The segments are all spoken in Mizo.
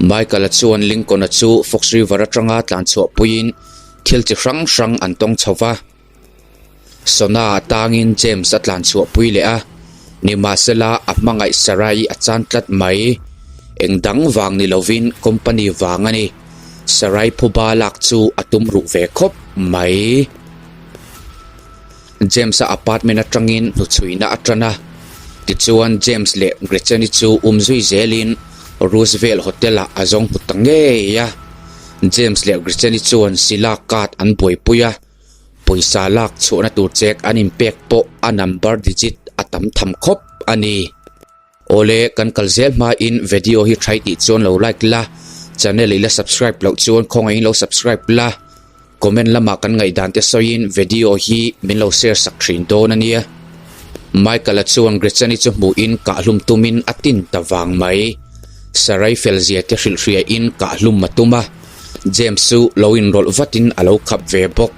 Michael-a chuan Lincoln-a chu Fox River atanga tlan chhuah puiin thil chi hrang hrang an tawng chho va. Sona atangin James a tlan chhuah pui leh a, nimahsela a hmangaih Sarai a chan tlat mai. Eng dang vang ni lovin company vang a ni. Sarai phuba lak chu a tum ruh ve khawp mai. James-a apartment atangin hnuchhuihna a tan a, tichuan James leh Gretchen-i chu um zui zelin Roosevelt Hotel-ah a zawng hmu ta ngei a. James leh Gretchen-i chuan sila card an buaipui a, pawisa lak chhuahna tur check an inpek pawh a number digit a tam tham khawp a ni. Awle, kan kal zel hmain video hi try tih chuan lo like la, channel ila subscribe loh chuan khawngaihin lo subscribe la, comment lamah kan ngaihdan te sawiin video hi min lo share sak thin dawn a nia. Michael-a chuan Gretchen-i chu hmuhin kahhlum tumin a tin ta vang mai. Sarai felzia te hrilhhriain kahhlum a tum a, James chu lo inrawlh vatin a lo khap ve bawk.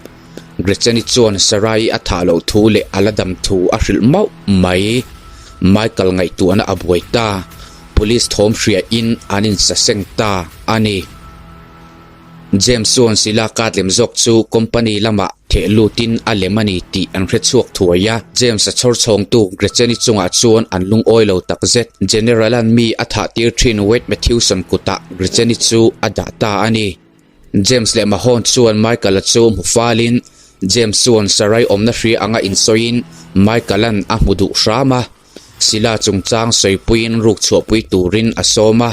Gretchen-i chuan Sarai a thah loh thu leh a la dam thu a hrilh mauh mai. Michael ngaihtuahna a buai ta. Police thawm hriain an insaseng ta a ni. James chuan sila card lem zawk chu company lamah theh lutin a lem a ni tih an hre chhuak thuai a. James a chhawr chhawngtu Gretchen-i chungah chuan an lungawi lo takzet. General-a'n mi a thah tir thin Wade Matthewson kutah Gretchen-i chu a dah ta a ni. James leh Mahon chuan Michael-a chu hmu falin James chuan Sarai awmna hria anga insawiin Michael-a'n a hmu duh hram a, Sila chungchang sawipuiin ruk chhuahpui turin a sawm a.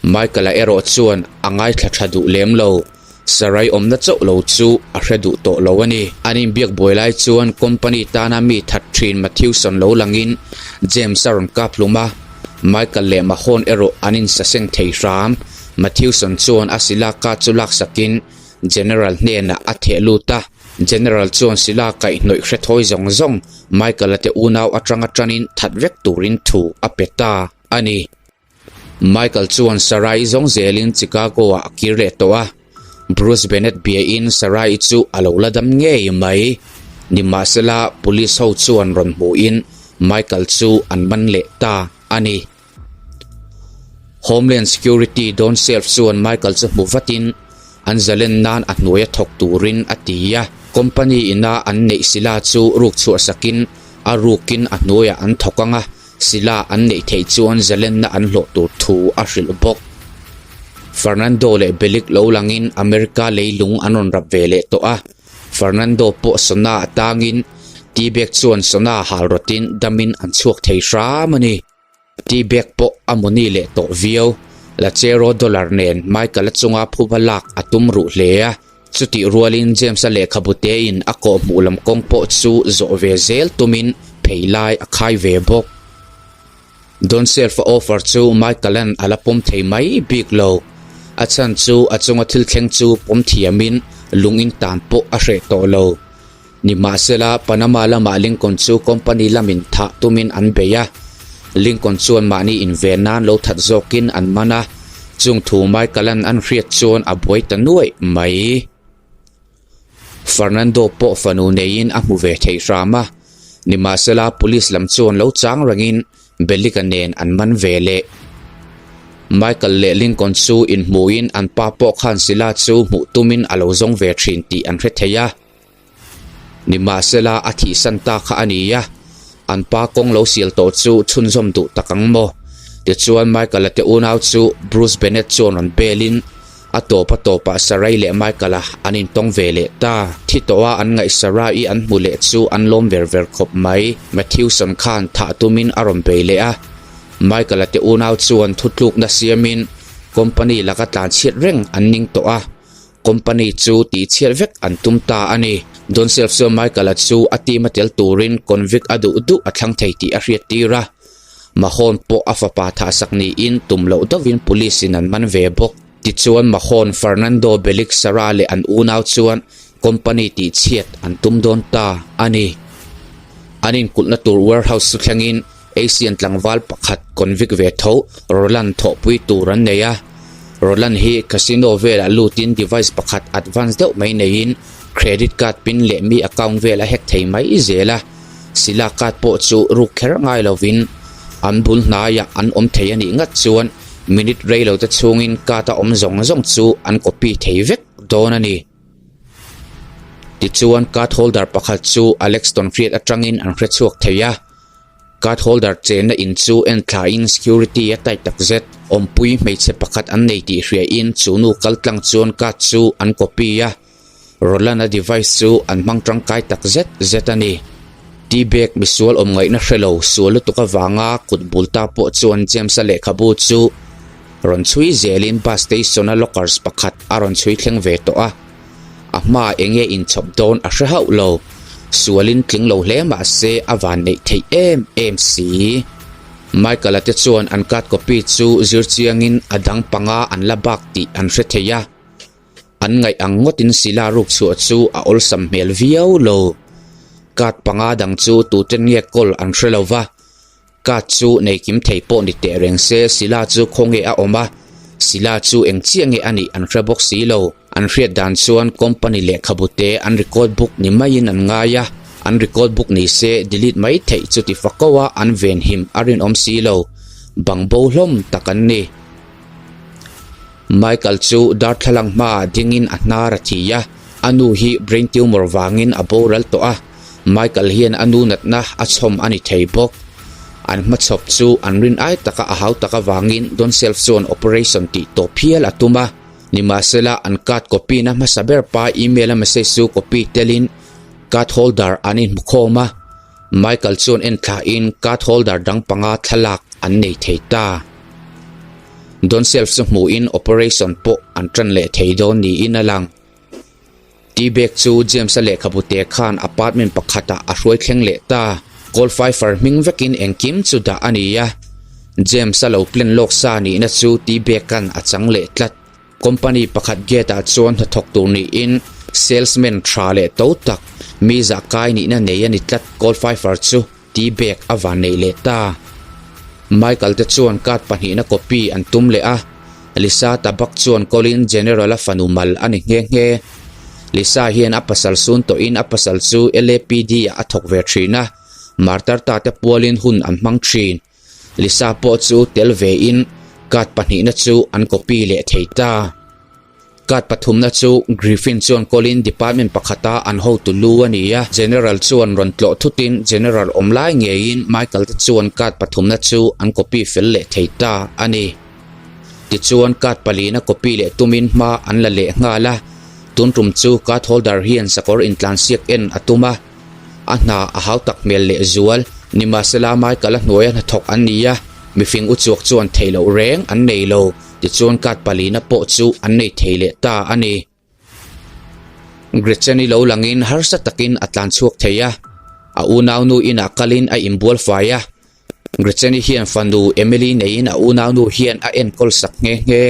Michael-a erawh chuan a ngaithla tha duh lem lo, Sarai awmna chauh lo chu a hre duh tawh lo a ni. An inbiak buai lai chuan company tana mi that thin Matthewson lo langin James a rawn kap hlum a, Michael leh Mahon erawh an insaseng thei hram. Matthewson chuan a sila ka chu laksakin General hnenah a theh lut a. General chuan sila kaihhnawih hre thawi zawng zawng Michael-a te unau atanga tanin that vek turin thu a pe ta a ni. Michael chuan Sarai zawng zelin Chicago-ah a kir leh tawh a. Bruce Bennett biain Sarai chu a lo la dam ngei mai. Nimahsela, police ho chuan rawn hmuhin Michael chu an man leh ta a ni. Homeland Security Don Self chuan Michael chu hmu vatin an zalen nan a hnuaia thawk turin a ti a. Company ina an neih sila chu ruk chhuahsakin a rukin a hnuaiah an thawk ang a, sila an neih theih chuan zalenna an hlawh tur thu a hrilh bawk. Fernando leh Bellick lo langin America leilung an rawn rap ve leh tawh a, Fernando pawh Sona atangin T-Bag chuan Sona hal rawtin damin an chhuak thei hram a ni. T-Bag pawh a mawni leh tawh viau. Lacero dollar nen Michael-a chunga phuba lak a tum ruh hle a, chutih rualin James-a lehkhabu tein a kawhhmuh lam kawng pawh chu zawh ve zel tumin phei lai a khai ve bawk. Don Self-a offer chu Michael-a'n a la pawm thei mai bik lo. A chhan chu a chunga thil thleng chu pawm thiamin lung in tan pawh a hreh tawh lo. Nimahsela, Panama lamah Lincoln chu company lamin thah tumin an bei a. Lincoln chuan mahni inven nan lo that zawkin an man a, chung thu Michael-a'n an hriat chuan a buai ta nuaih mai. Fernando pawh fanu neiin a hmu ve thei hram a, nimahsela police lam chuan lo chang rengin Bellick-a nen an man ve leh. Michael leh Lincoln chu inhmuhin an pa pawh khan sila chu hmuh tumin a lo zawng ve thin tih an hre thei a. Nimahsela a thihsan ta kha a ni a, an pa kawng lo sial tawh chu chhunzawm duh tak ang maw? Tichuan Michael-a te unau chu Bruce Bennett chuan rawn belin a tawp a tawpah Sarai leh Michael-a an intawng ve leh ta. Thi tawha an ngaih Sarai-i an hmu leh chu an lawm ver ver khawp mai. Matthewson khan thah tumin a rawn bei leh a, Michael-a te unau chuan thutlukna siamin company laka tlanchhiat reng an ning tawh a. Company chu tihchhiat vek an tum ta a ni. Don Self chuan Michael-a chu a team a tel turin convict a duh duh a thlang thei tih a hriat tir a. Mahon pawh a fapa thahsak niin tum loh deuhin police in an man ve bawk. Tichuan Mahon, Fernando, Belic, Sarah leh an unau chuan company tihchhiat an tum dawn ta a ni. An inkulhna tur warehouse chu thlengin Asian tlangval pakhat convict ve tho Roland thawhpui tur an nei a. Roland hi casino velah lutin device pakhat advance deuh mai neiin credit card pin leh mi account vel a hack thei mai zel a. Sila card pawh chu ruk kher ngai lovin an bul hnaiah an awm thei a nih ngat chuan Minute rei lo te chhungin card a awm zawng zawng chu an copy thei vek dawn a ni. Tichuan card holder pakhat chu Alex Tonhriat atangin an hre chhuak thei a. Card holder chenna in chu en thlain security a tight tak zet. Awmpui hmeichhe pakhat an nei tih hriain chu nu kal tlang chuan card chu an copy a. Roland-a device chu an hmang tangkai tak zet zet a ni. T-bag misual awm ngaihna hre lo sual lutuk avanga kut bul ta pawh chuan James-a lehkhabu chu rawn chhui zelin bus station-a lockers pakhat a rawn chhui thleng ve tawh a. A hmaah eng nge inchhawp dawn a hre hauh lo. Sualin tling lo hle mah se a van neih theih em em si. Michael-a te chuan an card copy chu zir chiangin a dang panga an la bak tih an hre thei a. An ngaih ang ngawtin sila ruk chhuah chu a awlsam hmel viau lo. Card panga dang chu tuten nge kawl an hre lo va, card chu nei kim thei pawh ni teh reng se sila chu khawnge a awm a, sila chu eng chiah nge a nih an hre bawk si lo. An hriat dan chuan company lehkhabu te an record book ni maiin an ngai a, an record book ni se delete mai theih chu ti fako a an venhim a rinawm si lo. Bang bo hlawm tak an ni. Michael chu darthlalang hmaah dingin a hnar a thi a, a nu hi brain tumor vangin a boral tawh a, Michael hian a nu natna a chhawm a ni thei bawk. An hmachhawp chu an rin ai taka a hau tak avangin Don Self chuan operation tih tawp hial a tum a, nimahsela an card copy na hmasa ber pa email a message chu copy telin card holder an inhmukhawm a, Michael chuan en thlahin card holder dang panga thlalak an nei thei ta. Don Self chu hmuhin operation pawh an tan leh thei dawn niin a lang. T-Bag chu James-a lehkhabu te khan apartment pakhatah a hruai thleng leh ta. Call Pfeiffer hming vekin engkim chu dah a ni a. James-a lo plan lawk sa nihna chu T-Bag-a'n a chang leh tlat. Company pakhat gate ah chuan hnathawk tur niin salesman tha leh to tak mi zah kai nihna nei a ni tlat Call Pfeiffer chu. T-bag a van neih leh ta. Michael te chuan card pahnihna copy an tum leh a, Lisa Tabak chuan Colin General-a fanu mal a ni nghe nghe. Lisa hian a pasal sun tawhin a pasal chu LAPD ah a thawk ve thin a, martar ta te pualin hun an hmang thin. Lisa pawh chu tel vein card pahnihna chu an copy leh thei ta. Card pathumna chu Griffin chuan kawlin department pakhata an hotu lu a ni a, General chuan rawn tlawh thutin General awm lai ngeiin Michael te chuan card pathumna chu an copy fel leh thei ta a ni. Tichuan card palina copy leh tumin hma an la leh nghal a, tun tum chu card holder hian sakawr intlansiak en a tum a, A hna a hau tak hmel leh zual. Nimahsela Michael-a hnuaia hnathawk an ni a, mifing uchuak chuan theih loh reng an nei lo. Tichuan card palina pawh chu an nei thei leh ta a ni. Gretchen-i lo langin harsa takin a tlan chhuak thei a, a unaunu inah kalin a inbual fai a. Gretchen-i hian fanu Emily neiin a unaunu hian a enkawl sak nghe nghe.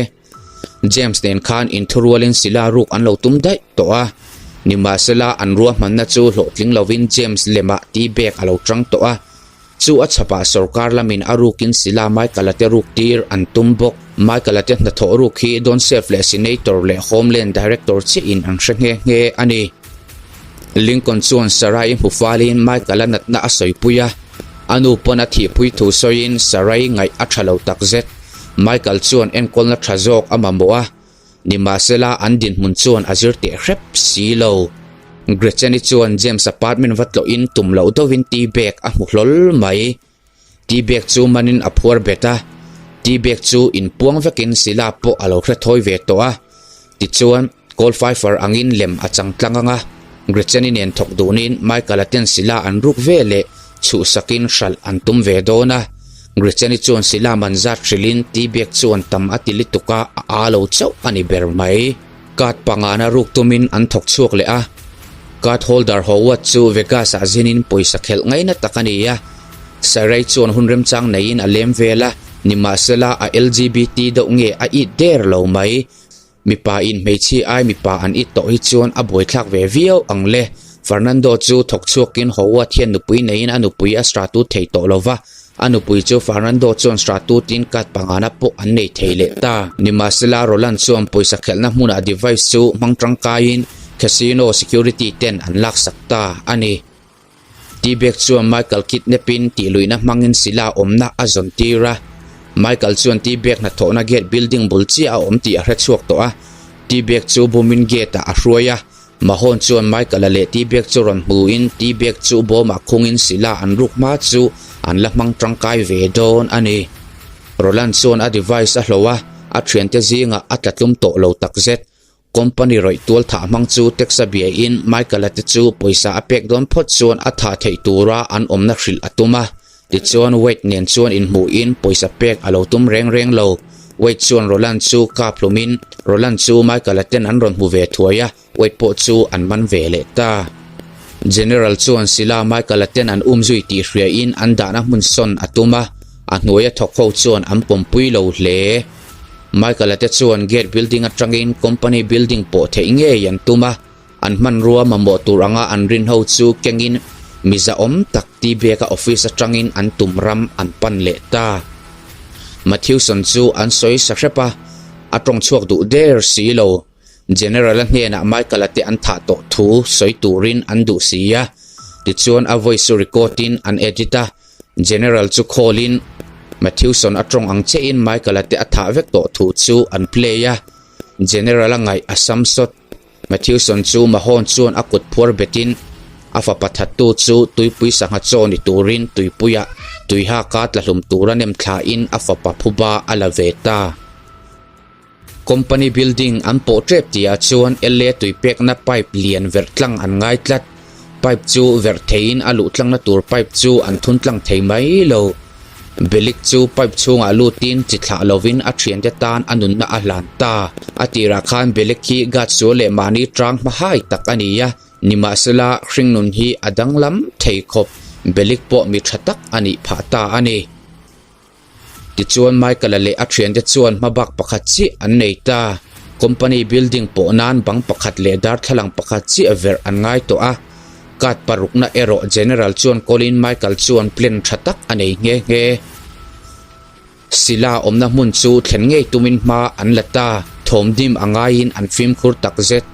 James nen khan inthurualin sila ruk an lo tum daih tawh a, nimahsela an ruahmanna chu hlawhtling lovin James lemah T-bag a lo tang tawh a, chu a chhapah sorkar lamin a rukin sila Michael-a te ruk tir an tum bawk. Michael-a te hnathawh ruk hi Don Self leh Senator leh Homeland Director chiahin an hre nghe nghe a ni. Lincoln chuan Sarah-i hmu falin Michael-a natna a sawipui a. A nu pawn a thihpui thu sawiin Sarai ngaih a tha lo takzet. Michael chuan enkawlna tha zawk a mamawh a, nimahsela an dinhmun chuan a zir teh hrep si lo. Gretchen-i chuan James apartment va tlawhin tum loh deuhin T-bag a hmu hlawl mai. T-bag chu manin a phuar bet a, T-bag chu inpuang vekin sila pawh a lo hre thawi ve tawh a. Tichuan, Cole Pfeiffer angin lem a chang tlang ang a, Gretchen-i nen thawk duhnin Michael-a ten sila an ruk ve leh chhuhsakin hralh an tum ve dawn a. Gretchen-i chuan sila man zat hrilhin T-bag chuan tam a ti lutuk a, a aa lo chauh a ni ber mai. Card pangana ruk tumin an thawk chhuak leh a, card holder Howard chu Vegas-ah zinin pawisa khelh ngaina tak a ni a. Sarai chuan hun remchang neiin a lem vel a, nimahsela a LGBT deuh nge a it der lo mai. Mipa in hmeichhia ai mipa an it tawh hi chuan a buaithlak ve viau ang le. Fernando chu thawk chhuakin Howard hian nupui neiin a nupui a stratut thei tawh lo va, a nupui chu Fernando chuan stratutin card pangana pawh an nei thei leh ta. Nimahsela Roland chuan pawisa khelhna hmunah device chu hmang tangkaiin casino security ten an laksak ta a ni. T-Bag chuan Michael kidnap-in tihluihna hmangin sila awmna a zawn tir a. Michael chuan T-bag hnathawhna gate building bul chiah a awm tih a hre chhuak tawh a. T-bag chu bumin gate ah a hruai a. Mahon chuan Michael-a leh T-bag chu rawn hmuin T-bag chu bawmah khungin sila an ruk hma chu an la hmang tangkai ve dawn a ni. Roland chuan a device a hloh a, a thiante zingah a tla tlum tawh lo takzet. Company rawih tual thah hmang chu tax a biain Michael-a te chu pawisa a pek dawn phawt chuan a thah theih tura an awmna hrilh a tum a. Tichuan Wade nen chuan inhmuhin pawisa pek a lo tum reng reng lo. Wade chuan Roland chu kap hlumin Roland chu Michael-a ten an rawn hmu ve thuai a, Wade pawh chu an man ve leh ta. General chuan Sila Michael-a ten an umzui tih hriain an dahna hmun sawn a tum a, a hnuaia thawk ho chuan an pawmpui lo hle. Michael-a te chuan gate building atangin company building pawh theih ngei an tum a, an hmanrua mamawh tur anga an rin ho chu kengin mi zahawm tak T-Bag-a office atangin an tum ram an pan leh ta. Matthewson chu an sawi sa hrep a, a tawng chhuak duh der si lo. General-a hnenah Michael-a te an thah tawh thu sawi turin an duh si a, tichuan a voice chu record-in an edit a, General chu call-in Matthewson a tawng ang chiahin Michael-a te a thah vek tawh thu chu an play a, General-a ngaih a sam sawt. Matthewson chu Mahon chuan a kut phuar betin a fapa thattu chu tuipui sangha chaw ni turin tuipuiah tuihaka tla hlum tura nem thlain a fapa phuba a la ve ta. Company building an pawh tep tihah chuan LA tui pekna pipe lian verh tlang an ngai tlat. Pipe chu verh theiin a luh tlangna tur pipe chu an thun tlang thei mai lo. Belik chu pipe chhungah lutin chi thlah lovin a thiante tan a nunna a hlan ta. A tirah khan Belik hi guard sual leh mahni tang hma hai tak a ni a, nimahsela hringnun hi a danglam thei khawp. Belik pawh mi tha tak a nih phah ta a ni. Tichuan Michael-a leh a thiante chuan hmabak pakhat chiah an nei ta. Company building pawh nan bang pakhat leh darthlalang pakhat chiah verh an ngai tawh a. Card parukna erawh General chuan kawlin Michael chuan plan tha tak a nei nghe nghe. Sila awmna hmun chu thlen ngei tumin hma an la ta. Thawmdim a ngaiin an fimkhur takzet.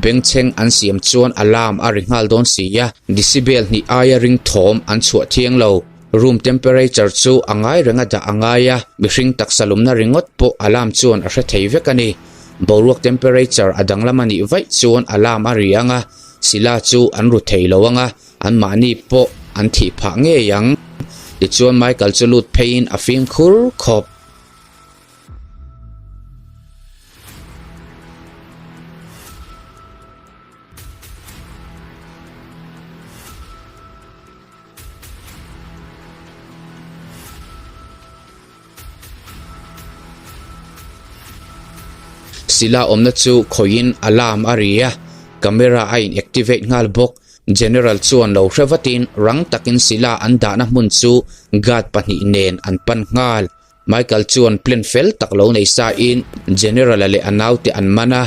Bengchheng an siam chuan alarm a ri nghal dawn si a. Decibel hnih aia ring thawm an chhuah thiang lo. Room temperature chu a ngai reng a dah a ngai a, mihring taksa lumna ringawt pawh alarm chuan a hre thei vek a ni. Boruak temperature a danglam a nih vaih chuan alarm a ri ang a, sila chu an ru thei lo ang a, anmahni pawh an thih phah ngei ang. Tichuan Michael chu lut pheiin a fimkhur khawp. Sila awmna chu khawihin alarm a ri a, camera a in activate nghal bawk. General chuan lo hre vatin rang takin sila an dahna hmun chu guard pahnih nen an pan nghal. Michael chuan plan fel tak lo nei sa in General-a leh a naute an man a,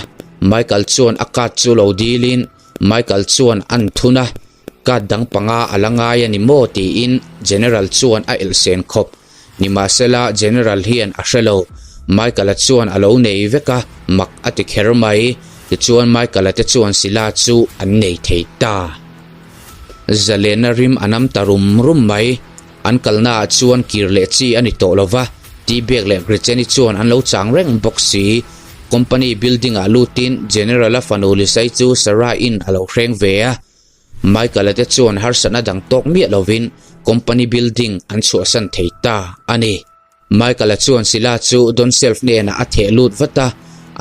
Michael chuan a card chu lo dilin Michael chuan an thun a, card dang panga a la ngai a ni maw tiin General chuan a elhsen khawp. Nimahsela General hian a hre lo, Michael-a chuan a lo nei vek a, mak a ti kher mai. Tichuan Michael-a te chuan sila chu an nei thei ta. Zalena rim a nam ta rum rum mai. An kalnaah chuan kir leh chi a ni tawh lo va, T-Bag leh Gretchen-i chuan an lo chang reng bawk si. Company building-ah lutin General-a fanu Lisai chu Sarah-in a lo hreng ve a. Michael-a te chuan harsatna dang tawk miah lovin company building an chhuahsan thei ta a ni. Michael-a chuan Sila chu Don Self hnenah a theh lut vat a,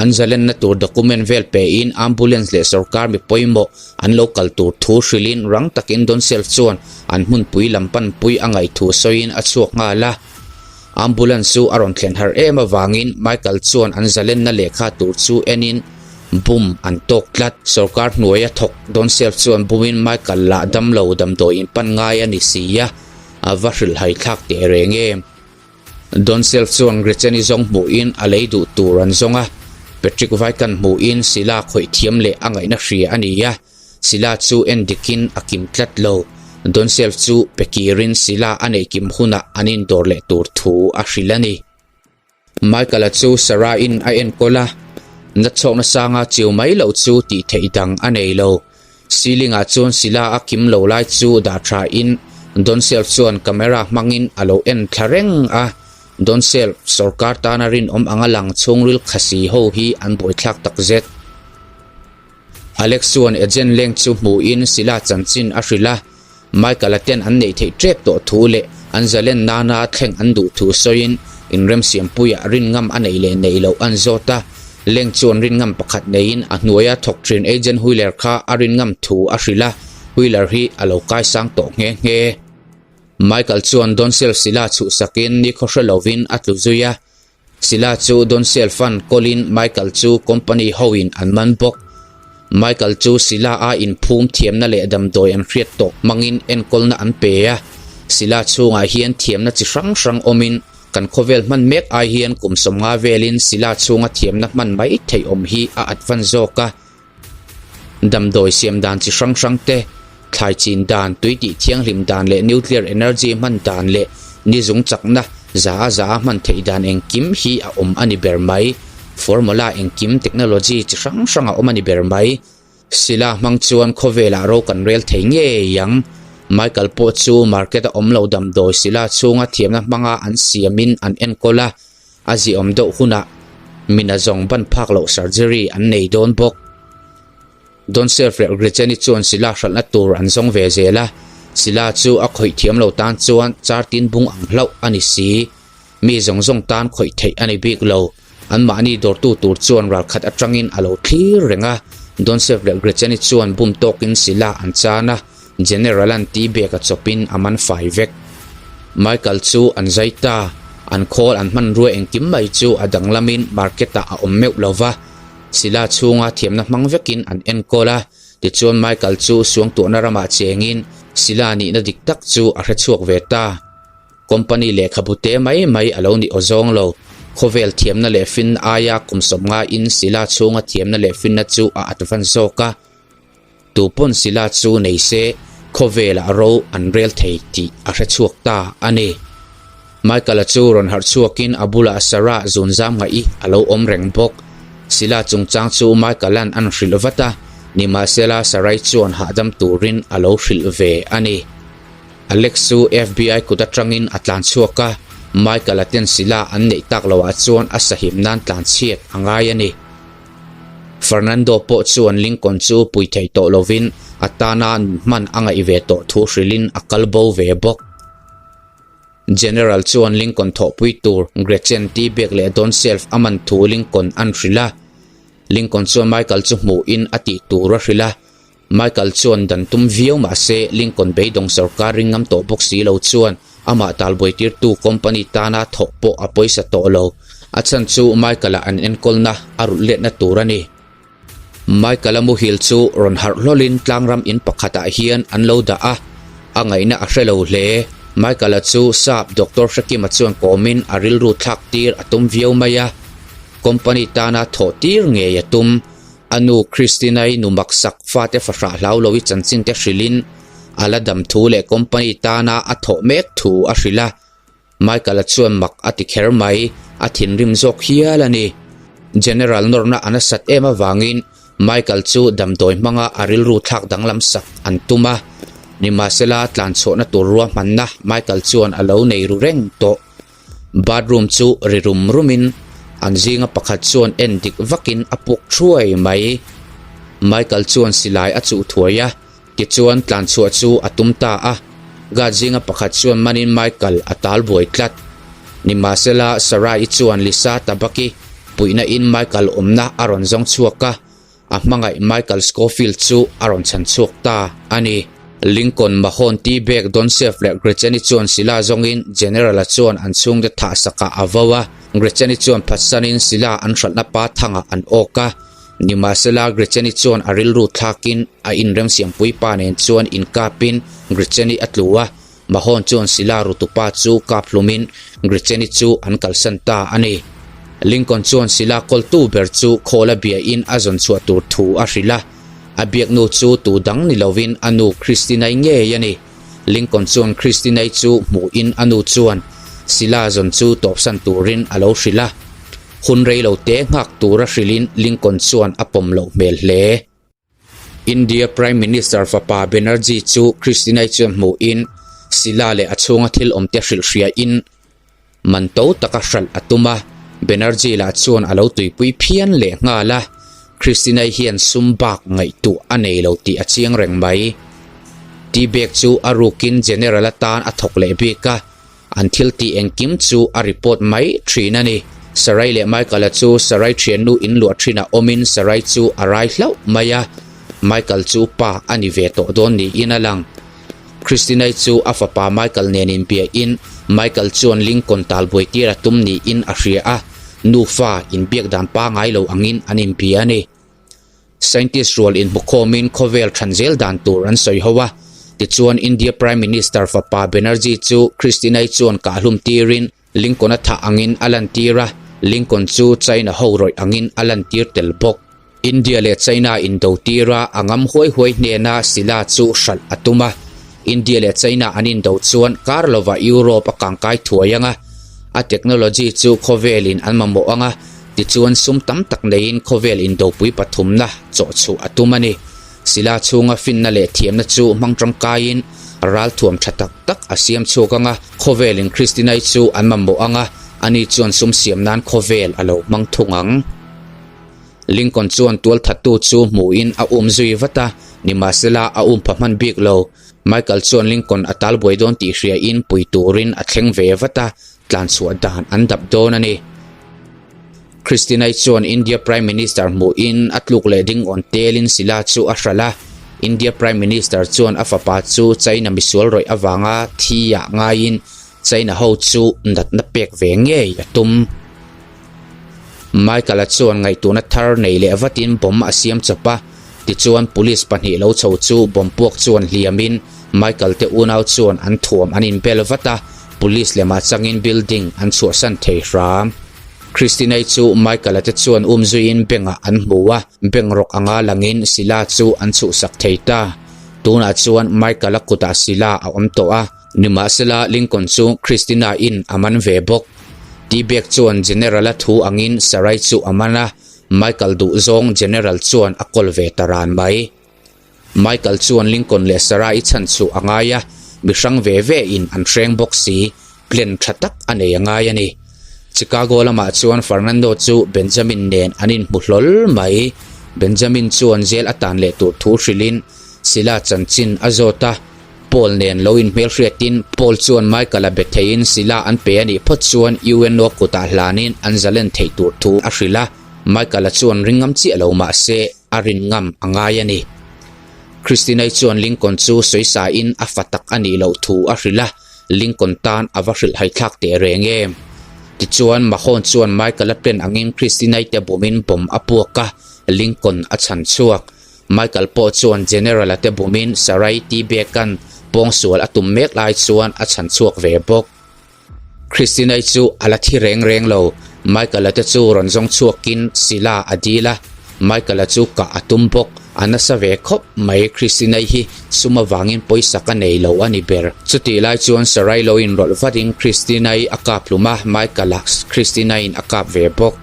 an zalenna tur document vel pein ambulance leh sorkar mi pawimawh an lo kal tur thu hrilhin rang takin Don Self chuan an hmunpui lam panpui a ngaih thu sawiin a chhuak nghal a. Ambulance chu a rawn thlen harh em avangin Michael chuan an zalenna lehkha tur chu enin bum an tawk tlat. Sorkar hnuaia thawk Don Self chuan bumin Michael lah damlo damdawi inpan ngai a ni si a. A va hrilhhai thlak teh reng em? Don Self chuan Gretchen-i zawng hmuhin a lei duh tur an zawng a, Patrick Vaikan hmuhin Sila khawih thiam leh a ngaihna hria a ni a, Sila chu en dikin a kim tlat lo. Don Self chu pe kirin Sila a neih kim hunah an indawr leh tur thu a hrilh a ni. Michael-a chu Sarah-in a enkawl a, natchhawkna sanga chiu mai loh chu tih theih dang a nei lo. Ceiling-ah chuan sila a kim lo lai chu dah thain Don Self chuan camera hmangin a lo en thla reng a. Donsel sorkar tana rinawm anga lang chhungril khasi ho hi an buaithlak takzet. Alex chuan agent leng chu hmuhin Sila chanchin a hrilh a, Michael-a ten an neih theih tep tawh thu leh an zalen nana thleng an duh thu sawiin inremsiampuiah rinngam a neih leh neih loh an zawt a. Leng chuan rinngam pakhat neiin a hnuaia thawk thin agent Wheeler kha a rinngam thu a hrilh a, Wheeler hi a lo kaisang tawh nghe nghe. Michael chuan Donsel Sila chhuhsakin nikhaw hre lovin a tlu zui a, Sila chu Donsel fan kawlin Michael chu company hoin an man bawk. Michael chu Sila a inphum thiamna leh damdawi an hriat tawh hmangin enkawlna an pe a. Sila chhungah hian thiamna chi hrang hrang awmin kan khawvel hman mek ai hian kum 50 velin Sila chhunga thiamna hman mai theih awm hi a advance zawk a. Damdawi siam dan chi hrang hrang te, thlai chin dan, tui tih thianghlim dan leh nuclear energy hman dan leh ni zung chakna za a za a hman theih dan engkim hi a awm a ni ber mai. Formula engkim technology chi hrang hrang a awm a ni ber mai. Sila hmang chuan khawvelah ro kan rel thei ngei ang. Michael pawh chu market a awm lo damdawi sila chhunga thiamna hmanga an siamin an enkawl a. A ziawm deuh hunah mina zawng ban phak loh surgery an nei dawn bawk. Donself leh Gretchen-i chuan Sila hralhna tur an zawng ve zel a, Sila chu a khawih thiam lo tan chuan char tin bung ang hlauh a ni si. Mi zawng zawng tan khawih theih a ni bik lo. Anmahni dawrtu tur chuan ralkhat atangin a lo thlir reng a, Donself leh Gretchen-i chuan bum tawkin Sila an chan a. General-a'n tea bag a chawpin a man fai vek. Michael chu an zai ta. An khawl an hmanrua engkim mai chu a danglamin market-ah a awm meuh lo va. Sila chhunga thiamna hmang vekin an enkawl a. Tichuan Michael chu suangtuahna ramah chengin Sila nihna dik tak chu a hrechhuak ve ta. Company lehkhabu te mai mai a lo ni awzawng lo. Khawvel thiamna leh finna aia kum 50 in Sila chhunga thiamna leh finna chu a advance zawk a. Tu pawn Sila chu nei se khawvelah ro an rel thei tih a hre chhuak ta a ni. Michael-a chu rawn harh chhuakin a bulah Sarah zunzam ngaih a lo awm reng bawk. Sila chungchang chu Michael-a'n an hrilh vat a, nimahsela Sarah-i chuan hahdam turin a lo hrilh ve a ni. Alex chu FBI kut atangin a tlan chhuak a, Michael-a ten Sila an neih tak loah chuan a sahim nan tlan chhiat a ngai a ni. Fernando pawh chuan Lincoln chu pui thei tawh lovin a tana hman a ngaih ve tawh thu hrilhin a kal bo ve bawk. General chuan Lincoln thawhpui tur Gretchen T-Bag leh Don Self a man thu Lincoln an hrilh a. Lincoln chuan Michael chu hmuhin a tih tur a hrilh a. Michael chuan dan tum viau mah se Lincoln beidawng sorkar ring ngam tawh bawk si lo chuan amah talbuaitirtu company tana thawh pawh a pawisa tawh lo. A chhan chu Michael-a an enkawlna a rulh letna tur a ni. Michael-a muhil chu rawn harh hlawlin tlangram in pakhatah hian an lo dah a, a ngaihna a hre lo hle. Michael-a chu sap Doctor Hrekima chuan kawmin a rilru thlak tir a tum viau mai a, company tana thawh tir ngei a tum. A nu Christina-i nu maksak fate fahrah hlau lo i chanchin te hrilhin a la dam thu leh company tana a thawh mek thu a hrilh a. Michael-a chuan mak a ti kher mai, a thinrim zawk hial a ni. General nawrhna a nasat em avangin Michael chu damdawi hmanga a rilru thlak danglam sak an tum a. Nimahsela tlanchhuahna tur ruahmanna Michael chuan a lo nei ru reng tawh. Bathroom chu ri rum rumin an zinga pakhat chuan en dik vakin a puk thuai mai. Michael chuan silai a chuh thuai a, tichuan tlanchhuah chu a tum ta a. Guard zinga pakhat chuan manin Michael a tal buai tlat. Nimahsela Sarah-i chuan Lisa Tabaki puihna in Michael awmna a rawn zawng chhuak a. A hmangaih Michael Scofield chu a rawn chhan chhuak ta a ni. Lincoln, Mahon, T-Bag, Donsef leh Gretchen-i chuan Sila zawngin General-a chuan an chhungte thah sakah a vo a. Gretchen-i chuan phatsanin Sila an hralhna pa thangah an awk a. Nimahsela, Gretchen-i chuan a rilru thlakin a inremsiampui pa nen chuan inkapin Gretchen-i a tlu a. Mahon chuan Sila rutupa chu kap hlumin Gretchen-i chu an kalsan ta a ni. Lincoln chuan Sila kawltu ber chu khawl a biain a zawn chhuah tur thu a hrilh a. A biaknu chu tu dang ni lovin a nu Christina-i ngei a ni. Lincoln chuan Christina-i chu hmuhin a nu chuan Sila zawn chu tawpsan turin a lo hrilh a. Hun rei lo te nghak tura hrilhin Lincoln chuan a pawm loh hmel hle. India Prime Minister fapa Banerjee chu Christina-i chuan hmuhin Sila leh a chhunga thil awmte hrilh hriain. Man to taka hralh a tum a, Banerjee lah chuan a lo tuipui phian leh nghal a. Christina-i hian sum bak ngaihtuah a nei lo tih a chiang reng mai. T-Bag chu a rukin General atan a thawk leh bik a, an thil tih engkim chu a report mai thin a ni. Sarai leh Michael-a chu Sarai thiannu in luah thinah awmin Sarai chu a rai hlauh mai a, Michael chu pa a ni ve tawh dawn niin a lang. Christina-i chu a fapa Michael nen inbiahin Michael chuan Lincoln talbuai tir a tum niin a hria a, nufa inbiak dan pangai lo angin an inbia a ni. Scientist rual inhmukhawmin khawvel than zel dan tur an sawi ho a, tichuan India Prime Minister fapa Banerjee chu Christina-i chuan kahhlum tirin Lincoln a thah angin a lantir a, Lincoln chu China ho rawih angin a lantir tel bawk. India leh China indo tira a ngam huai huai hnena sila chu hralh a tum a. India leh China an indo chuan kar lovah Europe a kangkai thuai ang a, a technology chu khawvelin an mamawh ang a, tichuan sum tam tak neiin khawvel indopui pathumna chawhchhuah a tum a ni. Sila chhunga finna leh thiamna chu hmang tangkaiin ralthuam tha tak tak a siam chhuak ang a, khawvelin Kristinai chu an mamawh ang a, ani chuan sum siam nan khawvel a lo hmang thung ang. Lincoln chuan tualthattu chu hmuhin a um zui vat a, nimahsela a um pha hman bik lo. Michael chuan Lincoln a talbuai dawn tih hriain pui turin a thleng ve vat a, tlanchhuah dan an dap dawn a ni. Christinai chuan India Prime Minister hmuhin a tluk leh ding awn telin sila chu a hralh a, India Prime Minister chuan a fapa chu China misual rawih avanga thi ah ngaiin China ho chu natna pek ve ngei a tum. Michael-a chuan ngaihtuahna thar nei leh vatin bomb a siam chawp a, tichuan police pahnih lo chho chu bomb puak chuan hliamin Michael te unau chuan an thuam an inbel vat a, police lemah changin building an chhuahsan thei hram. Christina-i chu Michael-a te chuan um zuiin bank-ah an hmu a, bank rawk anga langin Sila chu an chhuhsak thei ta. Tunah chuan Michael-a kutah Sila a awm tawh a, nimahsela Lincoln chu Christina-in a man ve bawk. T-Bag chuan General-a thu angin Sarai chu a man a, Michael duhzawng General chuan a kawl ve ta ran mai. Michael chuan Lincoln leh Sarah-i chhan chhuh a ngai a, mi hrang ve ve in an hreng bawk si, plan tha tak a nei a ngai a ni. Chicago lamah chuan Fernando chu Benjamin nen an inhmu hlawl mai. Benjamin chuan jail a tan leh tur thu hrilhin Sila chanchin a zawt a, Paul nen lo inhmelhriatin Paul chuan Michael-a be theiin Sila an pe a nih phawt chuan UNO kutah hlanin an zalen theih tur thu a hrilh a, Michael-a chuan ring ngam chiah lo mah se, a rin ngam a ngai a ni. Christina-i chuan Lincoln chu sawisain a fa tak a nih loh thu a hrilh a, Lincoln tan a va hrilh haithlak teh reng em? Tichuan, Mahon chuan Michael-a plan angin Christina-i te bumin bomb a puak a, Lincoln a chhan chhuak. Michael pawh chuan General-a te bumin Sarai T. Beck-a'n pawngsual a tum mek lai chuan a chhan chhuak ve bawk. Christina-i chu a la thi reng reng lo. Michael-a te chu rawn zawng chhuakin Sila a dil a, Michael-a chu kah a tum bawk. A nasa ve khawp mai Christina-i hi sum avangin pawisa ka nei lo a ni ber. Chutih lai chuan Sarai lo inrawlh vatin Christina-i a kap hlum a, Michael-a Christina-in a kap ve bawk.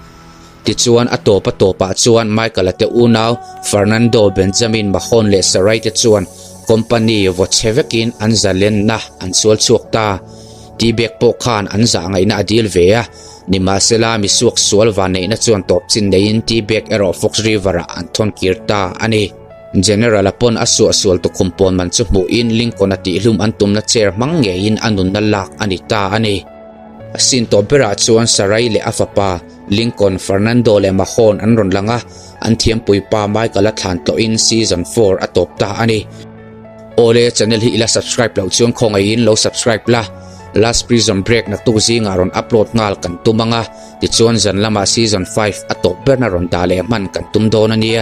Tichuan a tawp a tawpah chuan Michael-a te unau Fernando, Benjamin, Mahon leh Sarai te chuan company vaw chhe vekin an zalenna an sual chhuak ta. T-Bag pawh khan an zah ngaihna a dil ve a, nimahsela misuak sual vanneihna chuan tawp chin neiin T-Bag erawh Fox River-ah an thawn kir ta a ni. General-a pawn a suahsual tukhum pawn man chu hmuhin Lincoln-a tihhlum an tumna chair hmang ngeiin a nunna lak a ni ta a ni. A sin tawp berah chuan Sarai leh a fapa Lincoln, Fernando leh Mahon an rawn lang a, an thiampuipa Michael-a thlan tlawhin season 4 a tawp ta a ni. Awle, channel hi ila subscribe loh chuan khawngaihin lo subscribe la. Last Prison Break naktuk zingah rawn upload nghal kan tum ang a, tichuan zan lamah season 5 a tawp berna rawn dah leh hman kan tum dawn a nia.